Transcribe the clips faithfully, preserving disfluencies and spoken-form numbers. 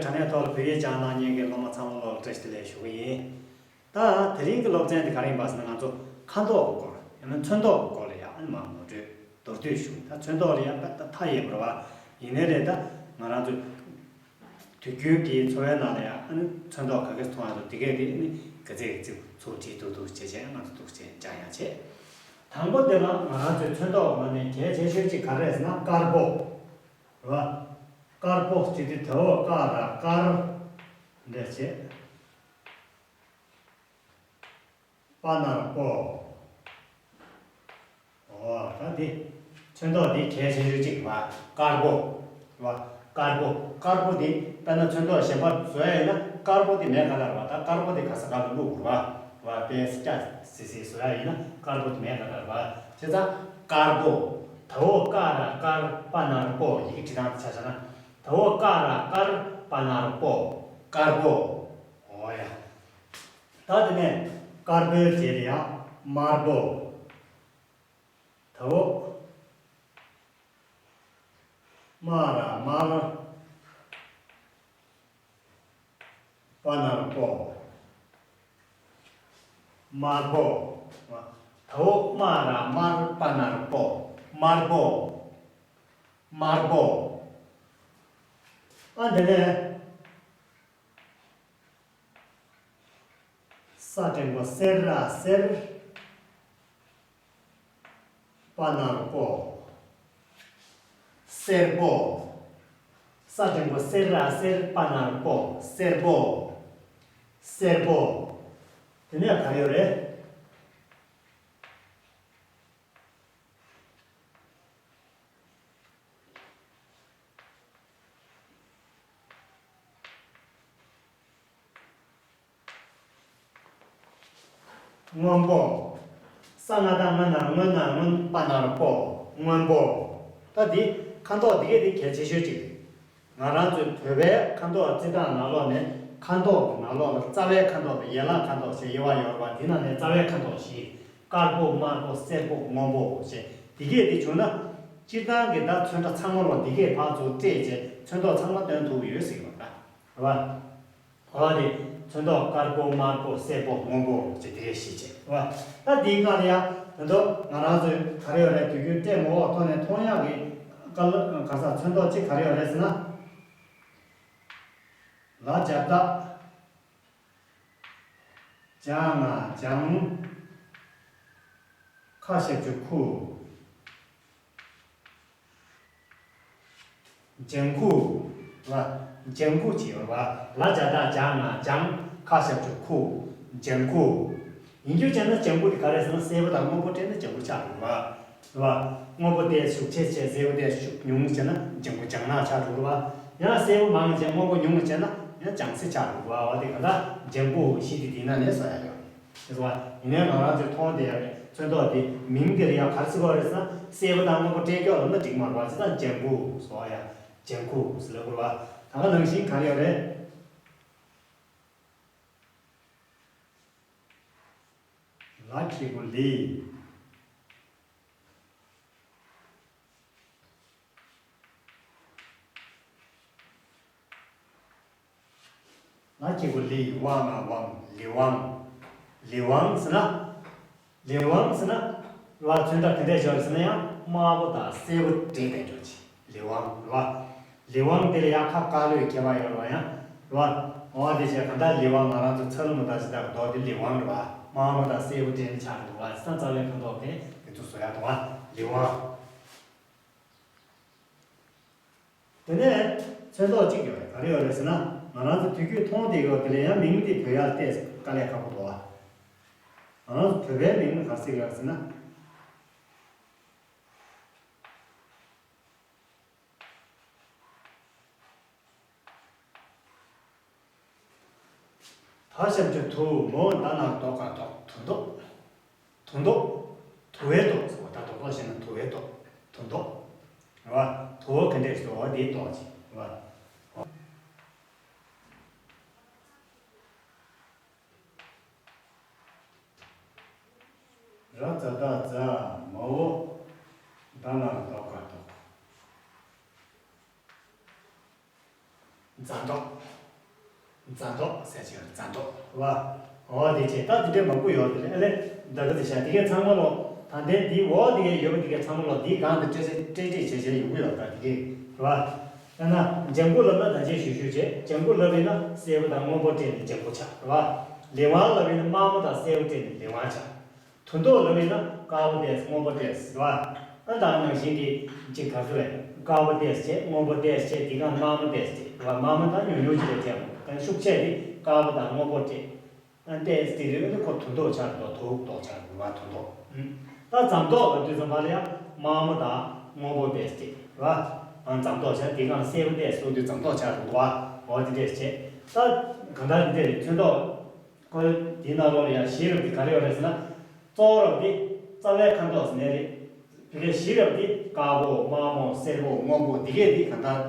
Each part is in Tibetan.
དྲ་གནས་ཐོག་ལ་བོད་ཡིག་སྦྱང་གནང་མཁན་གྱི་སློབ་མ་ཚང་མ་ལོག་བཀྲ་ཤིས་བདེ་ལེགས་ཞུ་གི་ཡིན། ད་དེ་རིང་གི་སློབ་ཚན་དེ་ག་རེ་ཡིན་པ་ཟེར་ན། ང་ཚོ་ཁ་མདོག་གི་སྐོར་ཡང་ན་ཚོན་མདོག་གི་སྐོར་ལ་ཡང་ཨ་ནི་མར་ངོ་སྤྲོད་མདོར་བསྡུས་ཞུ། ད་ཚོན་མདོག་ལ་ཡང་ད་མཐའ་ཡས་པ་རེད་བ། ཡིན་ནའི་རེད། ད་ང་རང་ཚོ་དུས་རྒྱུན་གྱི་འཚོ་བའི་ནང་ལ་ཡང་ཨ་ནི་ཚོན་མདོག་ག་གེ་མཐོང་ཡག་འདུག་དེ་གས་དེ་ཨ་ནི་ག་ཚད་ག་ཚད་ཚུར་བྲིས་འདུག་འདུག་བྱས་བྱས་ང་ཚོ་འདུག་བྱས་སྦྱང་ཡག་བྱས། དང་པོ་དེ་ལ་ང་རང་ཚོའི་ཚོན་མདོག་གི་ནང་ནས་གལ་ཆེ་ཤོས་གཅིག་ག་རེ་རེད་ཟེར་ན་དཀར་པོ་རེད་བ། དཀར་པོ་ཟེར་དུས་ད་འོག་ཀ་ར་དཀར་འདྲ་བྱས། པ་ན་རོ་པོ། འོ་ད་འདི་ཚོན་མདོག་འདི་གལ་ཆེ་ཤོས་གཅིག་རེད་བ། དཀར་པོ་རེད་བ། དཀར་པོ། དཀར་པོ་འདི་དཔེར་ན་ཚོན་མདོག་གཞན་པ་བཟོ་ཡ་ཡིན་ན་དཀར་པོ་འདི་མེད་ག་ལ་རེད་བ། ད་དཀར་པོ་འདི་ག་ས་ག་ལ་བླུགས་རེད་བ། བ་དཔེ་སྐྱ་སི་སི་བཟོ་ཡ་ཡིན་ན་དཀར་པོ་འདི་མེད་ག་ལ་རེད་བ། བྱས་ཙང་དཀར་པོ། ད་འོག་ཀ་ར་དཀར་པ་ན་རོ་པོ། ཡི་གེ་བྲིས་སྟངས་ཆ་བཞག་ན། ད་འོག་ཀ་ར་དཀར་པ་ན་རོ་པོ། དཀར་པོ། འོ་ཡ། ད་དེ་ནས་དཀར་པོའི་རྗེས་ལ་ཡང་དམར་པོ། ད་འོག་དམར་ར་དམར་པ་ན་རོ་པོ། དམར་པོ། ད་འོག་དམར་ར་དམར་པ་ན་རོ་པོ། དམར་པོ། དམར་པོ། ཨ་དེ་ནས་ས་འགྲེང་བུ་སེ་ར་སེར། པ་ན་རོ་པོ། སེར་པོ། ས་འགྲེང་བུ་སེ་ར་སེར། པ་ན་རོ་པོ། སེར་པོ། སེར་པོ། དེ་ནས་ག་རེ་ཡོད་རེད། སྔོན་པོ། ས་ང་བཏགས་སྔ་ན་རོ་སྔོན། ན་རོ་སྔོན། པ་ན་རོ་པོ། སྔོན་པོ། ད་འདི་ཁ་མདོག་འདི་གས་འདི་གལ་ཆེ་ཤོས་གཅིག་རེད། ང་རང་ཚོའི་བོད་པའི་ཁ་མདོག་རྩི་སྟངས་ནང་ལོགས་ནས་ཁ་མདོག་གི་ནང་ལོགས་ལ་རྩ་བའི་ཁ་མདོག་དང་ཡན་ལག་ཁ་མདོག་ཞེས་དབྱེ་བ་ཡོད་པ། འདི་ནང་ནས་རྩ་བའི་ཁ་མདོག་བཞི། དཀར་པོ། དམར་པོ། སེར་པོ། སྔོན་པོ་ཞེས། འདི་གས་འདི་བྱུང་ན་སྤྱིར་བཏང་གི་ད་ཚོན་ཁྲ་ཚང་མ་ལོ་འདི་གས་ཕར་ཚུར་སྤྲད་བྱས་ཚོན་མདོག་ཚང་མ་སྟོན་ཐུབ་ཀྱི་ཡོད་ཟེར་གྱི་ཡོད་ད། རེད་བ། འོ་དེ་ཚོན་མདོག་དཀར་པོ། དམར་པོ། སེར་པོ། སྔོན་པོ་ཞེས་དེ་གས་བཞི་བྱས། རེད་བ། ད་འདིའི་སྒང་ལ་ཡང་ད་དུང་ང་རང་ཚོའི་ག་རེ་ཡོད་རེད། དུས་རྒྱུན་ལྟད་མོ་འོག་ཐོག་ནས་མཐོང་ཡག་གི་དཀར་ག་ས་ཚོན་མདོག་གཅིག་ག་རེ་ཡོད་རེད་ཟེར་ན། ལ་རྒྱབ་བཏགས་ཇ་ང་ལྗང་། ཁ་ཞབས་ཀྱུ་ཁུ། ལྗང་ཁུ། ལ། ལྗང་ཁུ་བྱས་ཡོད་རེད་བ། ལ་རྒྱབ་བཏགས་ཇ་ང་ལྗང་། ཁ་ཞབས་ཀྱུ་ཁུ། ལྗང་ཁུ། ཡིན་རྒྱུ་བྱས་ན་ལྗང་ཁུ་དེ་ག་རེ་ཟེར་ན་སེར་པོ་དང་སྔོན་པོ་སྤྲད་ན་ལྗང་ཁུ་ཆགས་འགྲོ་གི་རེད་བ། རེད་བ། སྔོན་པོ་དེ་ཤུགས་ཆེ་བྱས་སེར་པོ་དེ་ཤུགས་ཉུང་བྱས་ན་ལྗང་ཁུ་ལྗང་ནག་ཆགས་འགྲོ་གི་རེད་བ། ཡང་སེར་པོ་མང་བྱས་སྔོན་པོ་ཉུང་བྱས་ན་ཡང་ལྗང་སེར་ཆགས་འགྲོ་གི་རེད་བ། འོ་དེ་ག་ད་ལྗང་ཁུ་བཞི་དེ་དེ་ན་ནས་བཟོ་ཡ་ཡོད་རེད་བ། ཡིན་ནའི་ང་རང་ཚོས་མཐོང་བསྡད་ཡ་རེད། ཚོན་མདོག་དེ་མིང་དེ་ལ་ཡང་ག་རེ་ཟེར་དགོས་རེད་ཟེར་ན་སེར་པོ་དང་སྔོན་པོ་སྤྲད་སྐྱོག་ལབ་ན་འགྲིག་མ་རེད་བ། བྱས་ཙང་ལྗང་ཁུ་བཟོ་ཡ། ལྗང་ཁུ་ཟེར་ལབ་དགོས་རེད་བ། ད་ག་ནང་བཞིན་ག་རེ་ཡོད་རེད། ལ་གི་གུ་ལི། ལ་གི་གུ་ལི། ཝ་ང་ཝང་། ལི་ཝང་། ལི་ཝང་ཟེར་ན། ལི་ཝང་ཟེར་ན། ལ་ཚོན་ཁྲ་ག་འདྲས་ཤོར་ཟེར་ན་ཡང་དམར་པོ་དང་སེར་པོ་འདྲེས་པའི་འགྲོ་ཆེ། ལི་ཝང་རེད་བ། ལི་ཝང་དེ་ལ་ཡང་ཁ་དཀར་ལོས་ཁྱད་པར་ཡོད་རེད་བ་ཡང་། རེད་བ། འོ་དེ་བྱས་གང་ལྟར་ལི་ཝང་ང་རང་ཚོ་ཚ་ལུ་མོ་ད་ཅི་ད་མདོག་དེ་ལི་ཝང་རེད་བ། དམར་པོ་དང་སེར་པོ་འདྲེས་ནས་ཆགས་འདུག་བ། ས་རྩ་བའི་ཁ་མདོག་དེ་དེ་ཚོ་བཟོ་ཡག་འདུག་བ། ལི་ཝང་། དེ་ནས་ཚོན་མདོག་གཅིག་ཡོད་རེད། ག་རེ་ཡོད་རེད་ཟེར་ན། ང་རང་ཚོ་དུས་རྒྱུན་མཐོང་བསྡད་ཡོད་དེ་ལས་ཡང་མིང་དེ་བོད་ཡར་བལྟས་དཀའ་ལས་ཁག་པོ་འདུག་བ། ང་རང་ཚོ་བོད་པའི་མིང་ལ་ག་རེ་ཟེར་ཡོད་ཟེར་ན། ད་ཞབས་ཀྱུ་དུ། མོ་ད་ན་རོ་དོ་ག་དོག་དུ་མདོག་དུ་མདོག་དུ་བའི་མདོག་ཟེར་བ། ད་དོག་དོག་བཤད་ན་དུ་བའི་མདོག་དུ་མདོག་རེད་བ། དུ་བ་ག་འདྲས་ཟེར་བ་དེའི་མདོག་ཅིག་རེད་བ། ར་ཛ་བཏགས་རྫ། མ་འོག་ད་ན་རོ་དོ་ག་དོག་རྫ་མདོག་རྫ་མདོག་ཟེར་གྱི་ཡོད་རེད། རྫ་མདོག་རེད་བ། འོ་དེ་བྱས། ད་དེ་འདྲའི་མང་པོ་ཡོད་རེད། ཨ་ལེ། ད་ག་དེ་བྱས། དེ་གའི་ཚང་མ་ལོ། ད་ལྟའི་དེའི་འོག་དེ་གའི་ཡོད་པ་དེ་གའི་ཚང་མ་ལོ། དེའི་སྒང་དུ་སྤྲེལ་སྤྲེལ་སྤྲེལ་བྱས་བྱས་ཡོང་གི་ཡོད། ད་དེ་གའི་རེད་བ། ཡང་ན་ལྗང་གུ་ལབ་ན་ད་ཅི་ཞུ་ཞུ་བྱས། ལྗང་གུ་ལབ་ཡིན་ན་སེར་པོ་དང་སྔོན་པོ་སྤྲད་ནས་ལྗང་གུ་ཆགས་རེད་བ། ལི་ཝང་ལབ་ཡིན་ན་དམར་མོ་དང་སེར་པོ་སྤྲད་ནས་ལི་ཝང་ཆགས། དུང་མདོག་ལབ་ཡིན་ན་དཀར་པོ་ཏོག་ཙམ་སྔོན་པོ་ཏོག་ཙམ་རེད་བ། ཨ་ད་ནང་བཞིན་གྱི་གཅིག་ག་ཚོད་རེད། དཀར་པོ་ཏོག་ཙམ་བྱས། སྔོན་པོ་ཏོག་ཙམ་བྱས། དེ་སྒང་དམར་མོ་ཏོག་ཙམ་རེད་བ། དམར་མོ་ད་ཉུང་ཉུང་ཅིག་རེད་བྱས་མོ། ད་ཤུགས་ཆེ་དེ་དཀར་པོ་དང་སྔོན་པོ་སྤྲད། ཨ་ཏོག་ཙམ་དེ་རེད། ཨ་ནི་ཁོ་དུང་མདོག་ཆགས་འགྲོ། དུང་མདོག་ཆགས་འགྲོ་བ། དུང་མདོག་ཨུམ། ད་རྫ་མདོག་ལབ་དུས་ཙམ་པ་ལ་ཡང་དམར་མོ་དང་སྔོན་པོ་ཏོག་ཙམ་རེད་བ། ཨ་རྫ་མདོག་ཆགས། དེ་སྒང་སེར་པོ་ཏོག་ཙམ་བཟོ་དུས་རྫ་མདོག་ཆགས་འགྲོ་བ། འོ་དེ་འདྲས་བྱས། ད་གང་ལྟར་འདི་འདྲས་རེད། ཚོན་མདོག་ཁོ་དེའི་ནང་ལོགས་ལ་ཡང་བཞི་རབ་དེ་ག་རེ་ཡོད་རེད་ཟེར་ན། གཙོ་བོ་རབ་དེ་རྩ་བའི་ཁ་མདོག་ཟེར་ནའི་རེད། དེ་གའི་བཞི་རབ་དེ་དཀར་པོ། དམར་མོ། སེར་པོ། སྔོན་པོ། འདི་གས་དེ་གང་ལྟར་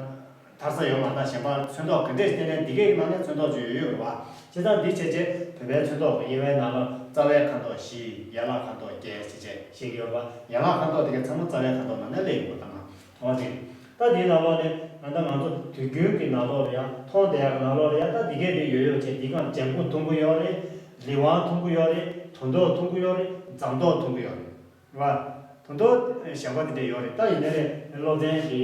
མཐར་ས་ཡོད་མ་རེད། ད་གཞན་པ་ཚོན་མདོག་ག་འདྲས་བསྟན་ནའི་འདི་གས་ཀྱི་ནང་ནས་ཚོན་མདོག་ཅིག་ཡོད་ཡོད་རེད་བ། བྱས་ཙང་འདི་བྱས་བྱས་བོད་པའི་ཚོན་མདོག་གི་དབྱེ་བའི་ནང་ལ་རྩ་བའི་ཁ་མདོག་བཞི། ཡན་ལག་ཁ་མདོག་བརྒྱད་ཅེས་བྱས་བཤད་ཀྱི་ཡོད་རེད་བ། ཡན་ལག་ཁ་མདོག་དེ་གའི་ཚང་མ་རྩ་བའི་ཁ་མདོག་ནང་ནས་སླེབས་ཡོང་གི་ཡོད་ད་མ། འོ་དེ་རེད། ད་དེའི་ནང་ལོགས་ནས་ད་ལྟ་ང་ཚོ་དུས་རྒྱུན་གྱི་ནང་ལོགས་ལ་ཡང་མཐོང་བསྡད་ཡག་གི་ནང་ལོགས་ལ་ཡང་ད་འདི་གས་དེ་ཡོད་ཡོད་བྱས། འདི་སྒང་ལྗང་གུ་མཐོང་གི་ཡོད་རེད། ལི་ཝང་མཐོང་གི་ཡོད་རེད། དུང་མདོག་མཐོང་གི་ཡོད་རེད། རྫ་མདོག་མཐོང་གི་ཡོད་རེད། རེད་བ། དུང་མདོག་གཞན་པ་དེ་འདྲ་ཡོད་རེད། ད་ཡིན་ནའི་སློབ་ཚན་གྱི་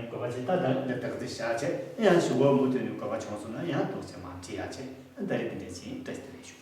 དགོས་པ་བྱས། ད་ད་འདི་ད་ག་ཚོད་བཞག་བྱས། ཡང་གཞུག་གུ་མུ་མཐུད་ནས་དགོས་པ་བྱུང་སོང་ན་ཡང་འདུག་སེ་མར་འབྲི་ཡག་བྱས། ད་རེས་འདི་འདྲ་བྱས། བཀྲ་ཤིས་བདེ་ལེགས་ཞུ།